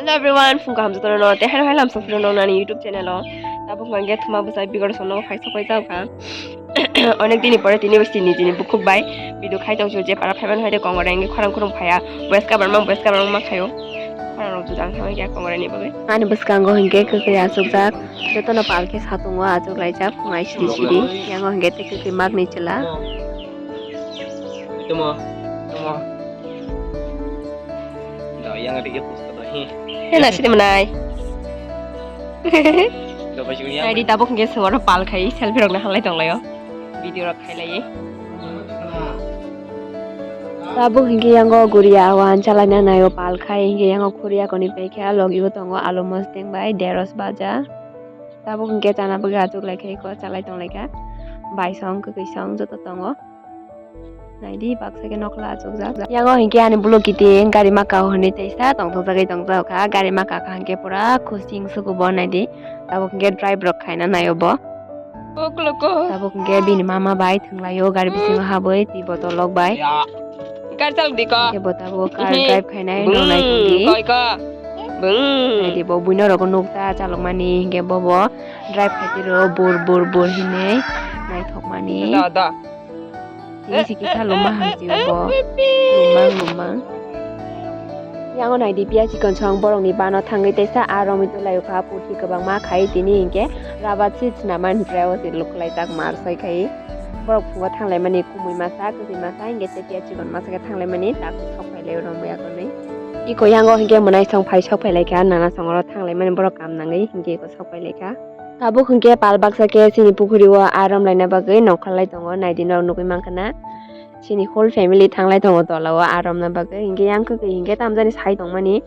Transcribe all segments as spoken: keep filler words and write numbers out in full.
Hello everyone, phung kaham jotono no, tei haino hai lamsa phuru no nani YouTube channel o. Tabuk hwnkhe thuma bwsai bigor sono phai sopai jao kha. Onek dini pore tini bo sini jini bukhuk bai video khai tong je para phaiban hai de kongore ngi khorang khurung phaya. Boys ka barma, boys ka barma khayo. Khorang rok jang thang ya kongore ni bagwi. Ani bwskango hwnkhe kwkwi achukjak. Jotono pal khe satungo achuk laijak phung ai siri siri. Yango hwnkhe tei kwkwi magni chwla. Tamo, tamo. Da yang ada ya post da hi. Hena sini menai. Da baju yang. Nai di tabuk hwnkhe sengoro pal khai selfie rok na halai tong laio. Video rok khai lai. Tabuk hwnkhe yango guria awan chalai na naio pal khai hwnkhe yango khuriya koni paikha logi o tongo alu mosteng bai deros baja. Tabuk hwnkhe chana bagwi achuk lai kha eko chalai tong lai kha. Bai song kwkwi song joto tongo. Naidi baksa khe nokla achukjak. Yango hinkhe ani bulu kiting gari maka hwnwi teisa tongthokjagwi tongjak kha. Gari maka kha hinkhe pura khusing sukubo naidi. Tabuk hinkhe drive rok khaina naio bo. Tabuk hinkhe bini mama bai thwnglaio gari bisingo habwi twi botol rok bai. Kar chalok di ko. Hinkhe bo tabuk car drive khainai nonai tongdi. Koi ko. Naidi bo buino rokno nukta chalokmani hinkhe bobo drive khai tiro bur bur bur hinwi naithokmani. Da da. Tini si kisa luma hamsi bo. Lumang lumang. Yango naidi piya chikon song borokni bano thangwi teisa a romwi tulaio kha puthi kwbangma khai tini hinkhe rabat si sinaman dreo si luklaijak mar soi khai. Borok phungo thanglaimani kumui masa kwtwi masa hinkhe tei piya chikon masa khe thanglaimani tak sok phailai romwi akonwi. Iko yango hinkhe mwnai song phai sok phailaikha nana songoro thanglaimani borok kam nangwi hinkhe iko sok phailaikha. Tabuk hwnkhe pal baksa khe chini pukhuri o arom laina bagwi nongkhor lai tongo, naidi norok nugwi mankha na. Chini whole family thanglai tongo tola o arom na bagwi, hinkhe yang kwkwi hinkhe tamjani sai tongmani.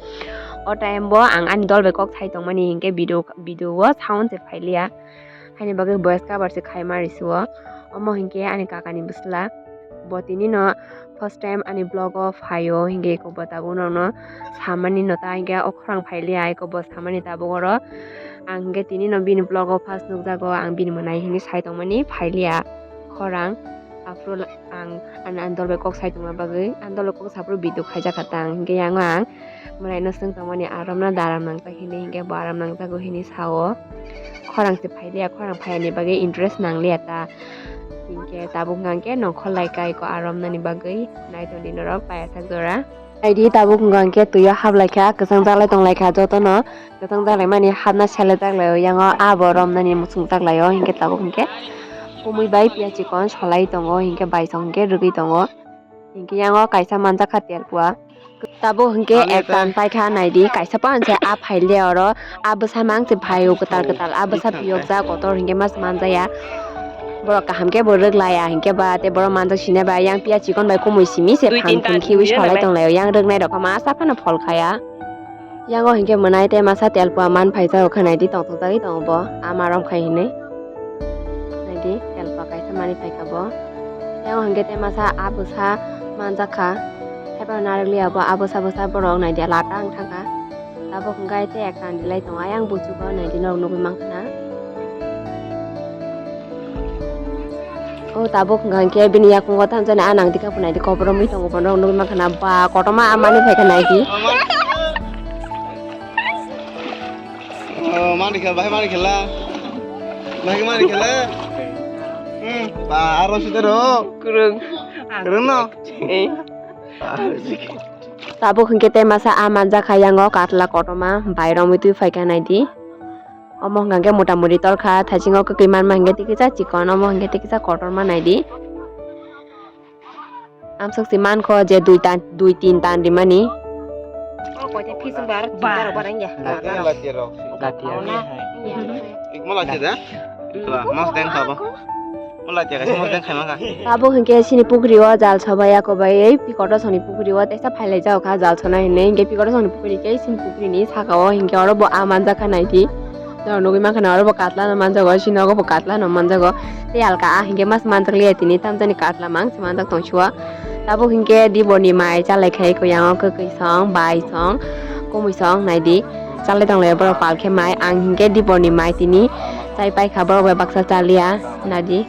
O time bo ang ani dol bai kok sai tongmani hinkhe video, video o sound se phailiya. Haini bagwi voice cover se khaima risi o. Omo hinkhe ani kakani bwsla. Bo tini no first time ani vlog o phaio, hinkhe eko bo tabuk norokno samani no ta hinkhe o khorang phailiya, eko bo samani tabuk oro. Ang hinkhe tini no bini vlog o first nukjago, ang bini mwnai hinwi sai tongmani phailiya khorang. Aphuru ang ani, ani dol bai kok sai tongma bagwi, ani dol bai kok saphuru video khaijak kha tang, hinkhe yango ang mwnai no swng tongmani arom no da arom nangjak hinwi, hinkhe bo arom nangjago hinwi sao. Khorang se phailiya, khorang phaiyani bagwi interest nangliya ta. Hinkhe tabuk hwnkha khe nongkhor lai kai ko arom nani bagwi nai tongdi norok paiyasak jora. Naidi tabuk hwnkha khe twi o hap lai kha, kwchang jak lai tong lai kha jotono, kwchang jak lai mani hapna sele jak lai o, yango abo rom nani muchung jak lai o, hinkhe tabuk hinkhe kumui bai piya chikon solai tongo, hinkhe bai song hinkhe rwgwi tongo. Hinkhe yango kaisa manjak kha telpua. Tabuk hinkhe ekta paikha naidi, kaisa pa se a phaile oro, a bwsa mang se phaio kwtal kwtal, a bwsa phiyokjak kotor hinkhe mas manjaya. Borok kaham khe bo rwglaiya hinkhe ba tei borok manjak sina bai yang piya chikon bai kumui simi se phan phan khiui solai tonglaio, yang rwgnai rok masa phano phol khaya. Yango hinkhe mwnai tei masa telpua man phaijak kha naidi tongthokjagwi tongo bo ama rom khai hinwi. Naidi telpua kaisa manwi phaikha bo. Yango hinkhe tei masa a bwsa manjak kha. Haiphano narwkliya bo a bwsa bwsa borok naidi lata wng thangkha. Tabuk hinkhe tei ekta andilai tongo ayang buchugo naidi norok nugwi mankha na. O tabuk hwnkha hinkhe bini yakungo tamjani a nangdi kha phunai di koboromwi tongo bono nugwi mankha na ba kotorma a manwi phaikha naidi. Oh, mani khel, bahai mani khela. Bahai mani khela. Hmm, ba aro sida ro. Kurung. Kurung no. Eh. Tabuk hinkhe tei masa a manjak kha yango katla kotorma bai romwi twi phaikha naidi. Omo hwnkha khe mota moti tolkha, thaisingo kwkwi manma hinkhe tikisa chikon, omo hinkhe tikisa kotorma naidi. Amsok si mankho je dui tan, dui tin tan rimani. O koite phising bar, ba. Bar, bar, ya. Lati rok. Lati rok. Ikmo lati da? Ikla, mas deng khabo. Mo lati ka, mas deng khaima ka. Abo hinkhe sini pukri o jal sobai ako bai, ei pikoto soni pukri o tesa phailai jao kha jal sona hinwi, hinkhe pikoto soni pukri khe sini pukri ni saka o hinkhe oro bo a manjak kha naidi. Norok nugwi mankha na oro bo katla no manjago, sini nogo bo katla no manjago. Tei alka a hinkhe mas manjak liya tini tamjani katla mang se manjak tong sio. Tabuk hinkhe dibor ni mai chalai khai ko yango kwkwi song, bai song, kumui song naidi. Chalai tong lai borok pal khe mai, ang hinkhe dibor ni mai tini chai paikha borok bai baksa chaliya naidi.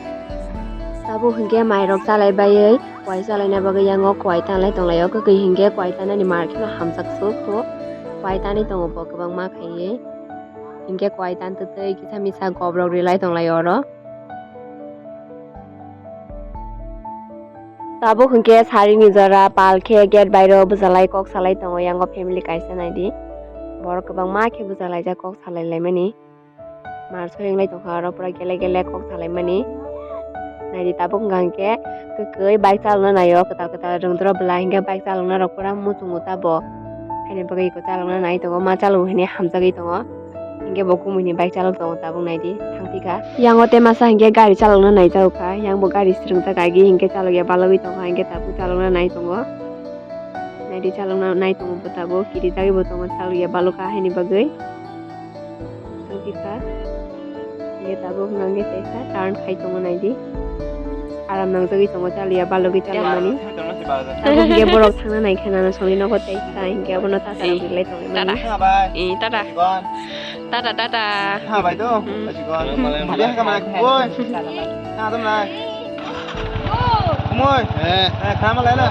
Tabuk hinkhe mai rok chalai baiwi kuai chalaina bagwi yango kuai tanglai tong lai o, kwkwi hinkhe kuai tanani mar kheno hamjak suk kho. Kwai tanwi tongo bo kwbangma khaiwi. Hinkhe kwai tantwtwi kisa misa gobrok rilai tonglai oro. Tabuk hinkhe sarini jora pal khe gate bairo bwchalai kok salai tongo, yango family kaisa naidi. Borok kwbangma khe bwchalaijak kok salai laimani. Mar soyeng lai tongkha oro pura gele gele kok salaimani. Naidi tabuk hwnkha hinkhe kwkwi bike chalokna naio kwtal kwtal rwngdoro bwla hinkhe bike chalokna rok pura muchungo tabo. Haini bagwi eko chalokna nai tongo ma chalo hwnwi hamjagwi tongo. Hinkhe bo kumui ni bike chalok tongo tabuk naidi thangpikha. Yango tei masa hinkhe gari chalokna naijago kha yang bo gari swrwngjak agi hinkhe chalokya balogwi tongkha hinkhe tabuk chalokna nai tongo. Naidi chalokna nai tongo bo tabuk kirijagwi bo tongo chalokya balokha haini bagwi. Tongpikha. Hinkhe tabuk hwnka hinkhe teisa turn khai tongo naidi. Aram nangjagwi tongo chaliya balogwi chalokmani. Tabuk hinkhe borok thangna naikha nana songni nogo teisa hinkhe abono tata rok rilai tongmani. Tata. Eh, tata. Tata, tata. Ha bai to. Hmm. Bai to. Bai to. Bai to. Bai to. Eh, khama lai na.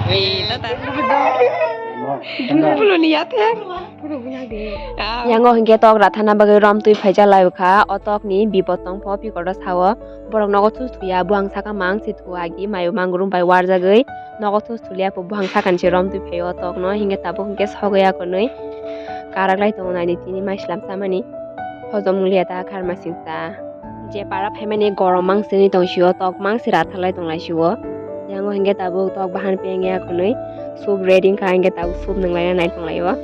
Eh, tata. Bulu ni yate. Yango hinkhe tok rathana bagwi rom twi phaijak lai kha. O tokni bipot tongpho, bikoro sao. Borok nogo thus thuya, buhang saka mang si thu agi, mayo mangrum bai warjagwi nogo thus thulia pho, buhang sakani se rom twi phaio o tokno. Hinkhe tabuk hinkhe sogwi akonwi karak lai tongo naidi tini maislam chamani. Hojom wnglia ta kharma singsa. Je para phaimani gorom mang sini tong sio, tok mang si rathalai tong lai sio. Yango hinkhe tabuk tok bahan pengya akonwi soup ready wngkha, hinkhe tabuk soup nunglaina nai tong laio.